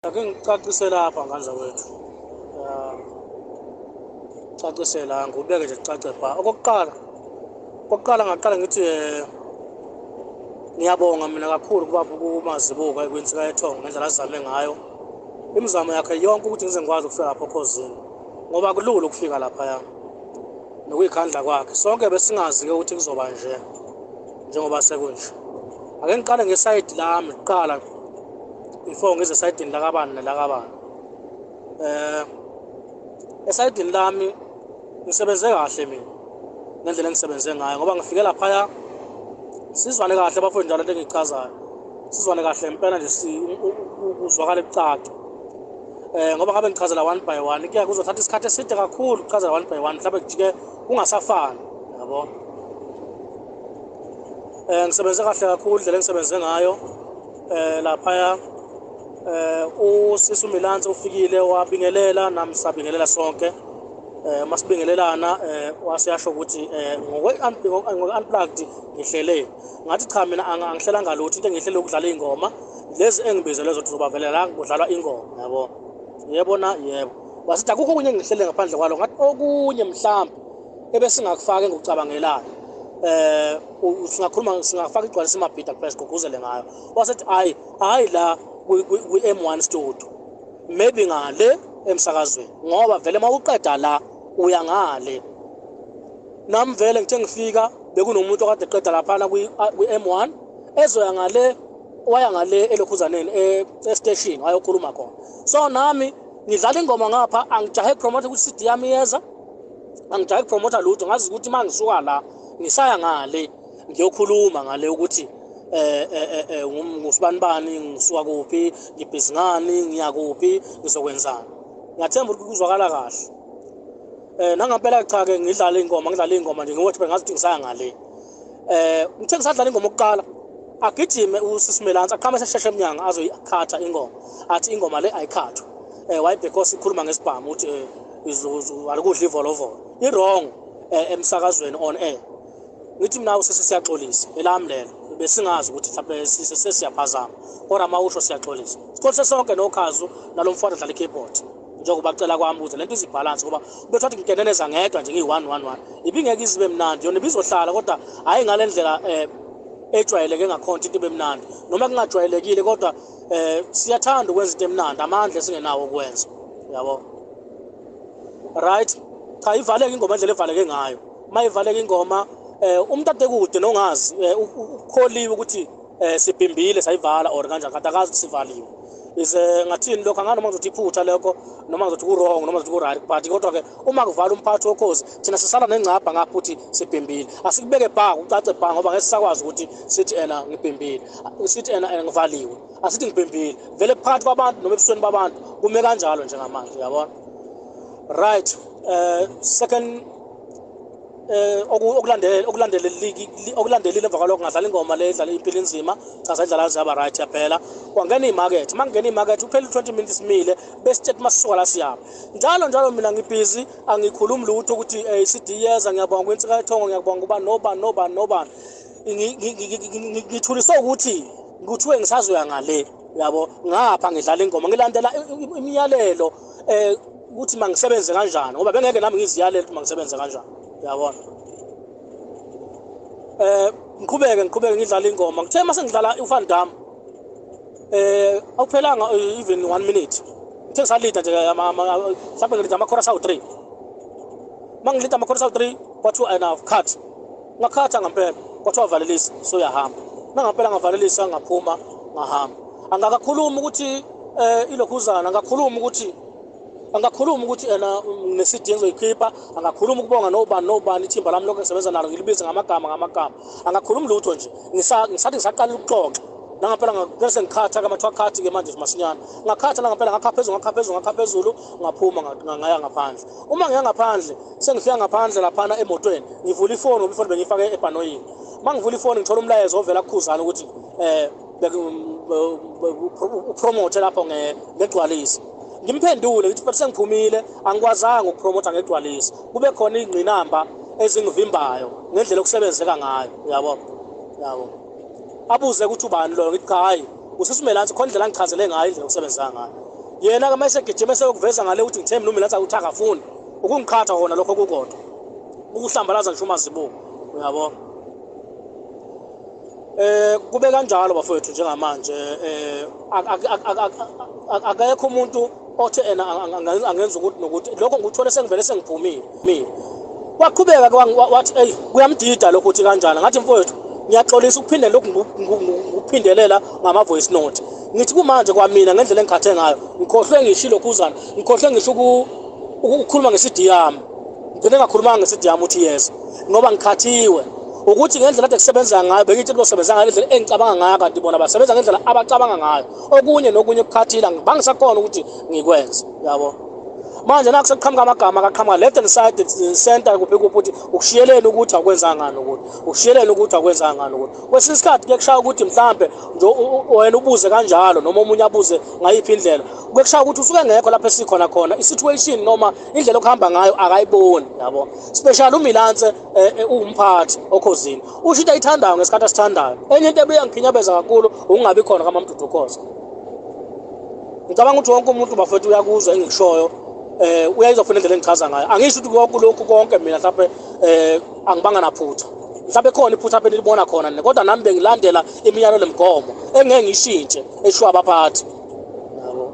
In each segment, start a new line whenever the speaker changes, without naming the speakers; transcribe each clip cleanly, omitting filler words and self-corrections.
Ake ngicacise lapha ngane zakwethu. Cacise la ngikubeke nje kucace bha. Okokuqala, okokuqala ngaqala ngithi ngiyabonga mina kakhulu kubaba uMazibuko kwiNsika Yethongo ngendlela azame ngayo imizamo yakhe yonke ukuthi ngize ngikwazi ukufika lapho okhozini, ngoba akulula ukufika laphaya nokuyikhandla kwakhe. Sonke besingazi-ke ukuthi kuzoba nje njengoba sekunje. Ake ngiqale ngesayidi lami kuqala before ngize esayidini lakabani nelakabani. Esayidini lami ngisebenze kahle mina ngendlela engisebenze ngayo, ngoba ngifike laphaya sizwane kahle bafowethu, njalo into engiyichazayo sizwane kahle impela nje, kuzwakale kucaca. Ngoba ngabe ngichazela one by one kuya kuzothatha isikhathi eside kakhulu ukuchazela one by one, mhlawumbe kujike kungasafani, yabo. Ngisebenze kahle kakhulu indlela engisebenze ngayo laphaya. Usisi uMilansi ufikile wabingelela, nami sabingelela sonke. Masibingelelana waseyasho ukuthi ngokwe-unplugged ngihlele. Ngathi cha, mina angihlelanga lutho, into engihlele ukudlala iy'ngoma lezi engibizelwe zokuthi zobavelela la kudlalwa ingoma, yabo. Yebo na yebo. Wasithi akukho okunye engihlele ngaphandle kwalo. Ngathi okunye mhlambe ebesingakufaka engikucabangelayo, singakhuluma singafaka igcwalisa imabhida kuphela sigqugquzele ngayo. Wasethi hayi hayi la kwi-M1 studio, maybe ngale emsakazweni, ngoba vele uma uqeda la uya ngale. Nami vele ngithe ngifika bekunomuntu okade eqeda laphana kwi-M1 ezoya ngale, waya ngale elokhuzaneni e-station wayokhuluma khona. So nami ngidlala ingoma ngapha, angijahe promote ukuthi CD yami iyeza, angijahe promote lutho, ngazi ukuthi uma ngisuka la ngisaya ngale ngiyokhuluma ngale ukuthi ngusibanibani, ngisuka kuphi, ngibhizi ngani, ngiya kuphi, ngizokwenzani. Ngiyathemba ukuthi kuzwakala kahle. Nangampela cha ke ngidlala ingoma, ngidlala ingoma nje ngiwothi bengazi ukuthi ngisaya ngale. Ngithe ngisadlala ingoma okokuqala, agijime usisi Melansi aqhame sesheshe emnyango azoyikhatha ingoma, athi ingoma le ayikhathwe. Why? Because ikhuluma ngesibhamu ukuthi alikudla ivolovolo, i-wrong emsakazweni on air. Ngithi mina usisi siyaxolisa, elami lelo besingazi ukuthi mhlawumbe sesiyaphazama, kodwa uma usho siyaxolisa. Sixolise sonke nokhazu nalo mfana odlala i-keyboard, njengoba cela kwami ukuthi lento izibhalanse, ngoba ubethathi ngingeneleza ngedwa nje ngiyi-one one one, ibingeke izibe mnandi yona, ibizohlala kodwa hhayi ngale ndlela ejwayeleke ngakhona into ibe mnandi, noma kungajwayelekile kodwa siyathanda ukwenza into emnandi, amandla esingenawo ukwenza, yabo. Right, cha ivaleke ingoma indlela evaleke ngayo. Uma ivaleke ingoma umuntu ade kude nongazi ukholiwe ukuthi sibhimbile sayivala or kanjani, kanti akazi ukuthi sivaliwe. Ize ngathini lokho, angani noma ngizothi iphutha lokho, noma ngizothi ku-wrong, noma ngizothi ku-right, but kodwa-ke uma kuvala umphathi wokhozi thina sisala nengcabha ngapha ukuthi sibhimbile. Asikubeke bha kucace bha, ngoba ngeke sisakwazi ukuthi sithi ena ngibhimbile, sithi ena ngivaliwe, asithi ngibhimbile vele phakathi kwabantu noma ebusweni babantu, kume kanjalo njengamanje, uyabona. Right, second okulandelile emva kwalokho ngadlala ingoma le idlala impilo inzima, cha sayidlala yaba right yaphela. Kwangena imakethe, uma kungena imakethe kuphela u-20 minutes simile, besitshela masisuka la siyaphi. Njalo njalo mina ngibhizi, angikhulumi lutho ukuthi i-CD iyeza, ngiyabonga kwiNsika Yethongo, ngiyabonga kuba nobani nobani nobani. Ngithuliswe ukuthi kuthiwe ngisazoya ngale, yabo, ngapha ngidlala ingoma ngilandela imiyalelo ukuthi mangisebenze kanjani, ngoba bengeke nami ngiziyalele ukuthi mangisebenze kanjani, uyabona. Ngiqhubeke ngidlala ingoma. Ngithe mase ngidlala uVan Damme, awuphelanga even 1 minute, ngithe ngisalida nje mhlawumbe ngilida ama-chorus awu-3. Uma ngilida ama-chorus awu-3 kwathiwa enough, cut. Ngakhatha ngempela, kwathiwa valelisa, so uyahamba. Nangampela ngavalelisa, ngaphuma ngahamba. Angakakhulumi ukuthi ilokhuzana, angakhulumi ukuthi angakhuluma ukuthi ena nge-CD engizoyikhipha, angakhuluma ukubonga nobani nobani, ithimba lami lokho engisebenza nalo ngilibize ngamagama ngamagama, angakhulumi lutho nje. Ngisathi ngisaqala ukuxoxa nangampela bese ngikhatha-ke, amathiwa khathi-ke manje masinyane, ngakhatha nangampela, ngakha phezulu, ngakha phezulu, ngakha phezulu, ngaphuma ngaya ngaphandle. Uma ngiya ngaphandle, sengifika ngaphandle laphana emotweni, ngivula ifoni, ngoba ifoni bengiyifake ebhanoyini. Uma ngivula ifoni ngithola umlayezo ovela kuKhuzani ukuthi upromote lapho ngegcwalisa. Ngimphendule ngithi but sengiphumile, angikwazanga ukupromotha ngegcwalisa, kube khona iy'ngqinamba ezingivimbayo ngendlela okusebenzeka ngayo, uyabo, yabo. Abuze ukuthi ubani loyo, ngithi cha hhayi usisi Melansi, khona indlela angichazele ngayo indlela okusebenzeka ngayo. Yena-ke uma esegijima eseyokuveza ngale ukuthi ngithe mina uMilatsa ukuthi akafuni ukungiqhatha kona lokho kukodwa ukuhlambalaza ngisho uMazibuko, uyabo. Kube kanjalo bafowethu njengamanje akekho umuntu othe ena angenza ukuthi nokuthi lokho ngikuthole sengivele sengiphumile mina. Waqhubeka ke wathi eyi kuyamdida lokho ukuthi kanjani. Ngathi mfowethu ngiyaxolisa ukuphinde lokhu ngikuphindelela ngama-voice note. Ngithi kumanje kwamina ngendlela engikhathe ngayo ngikhohlwe ngisho ilokhuzana, ngikhohlwe ngisho ukukhuluma nge-CD yami. Ngigcine ngakhulumanga nge-CD yami uthi yes ngoba ngikhathiwe ukuthi ngendlela ade kusebenza ngayo bengithi kuzosebenza ngayo indlela engicabanga ngayo kanti bona basebenza ngendlela abacabanga ngayo. Okunye nokunye kukhathile angibangisakhona ukuthi ngikwenze, yabo. Manje nakho sekuqhamuka amagama akaqhamuka left and side center kuphi kuphi ukuthi ukushiyeleni ukuthi akwenzanga ngani ukuthi ukushiyeleni ukuthi akwenzanga ngani ukuthi kwesinye isikhathi kuye kushaya ukuthi mhlampe nje wena ubuze kanjalo noma omunye abuze ngayiphi indlela kuye kushaya ukuthi usuke ngekho lapho esikhona khona i-situation noma indlela okuhamba ngayo akayiboni, yabo. Special uMilanse uwumphathi oKhozini, usho into ayithandayo ngesikhathi asithandayo. Enye into ebuye ngikhinyabeza kakhulu ukungabi khona kaMamdudu Khoza. Ngicabanga ukuthi wonke umuntu bafethu uyakuzwa engikushoyo, uyayizwa futhi indlela engichaza ngayo. Angisho ukuthi konke lokhu konke mina mhlawumbe angibanga naphutha, mhlawumbe khona iphutha apha enilibona khona nina, kodwa nami bengilandela imiyalo nemigomo engeke ngiyishintshe eshiwo abaphathi, yabo.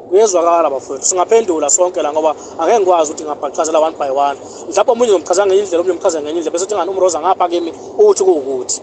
Kuyezwakala bafowethu, singaphendula sonke la ngoba angeke ngikwazi ukuthi ngingabachazela one by one. Mhlawumbe omunye ngimchaza ngenye indlela, omunye ngimchaza ngenye indlela, bese kuthi ngani uMroza ngapha kimi uthi kuwukuthi.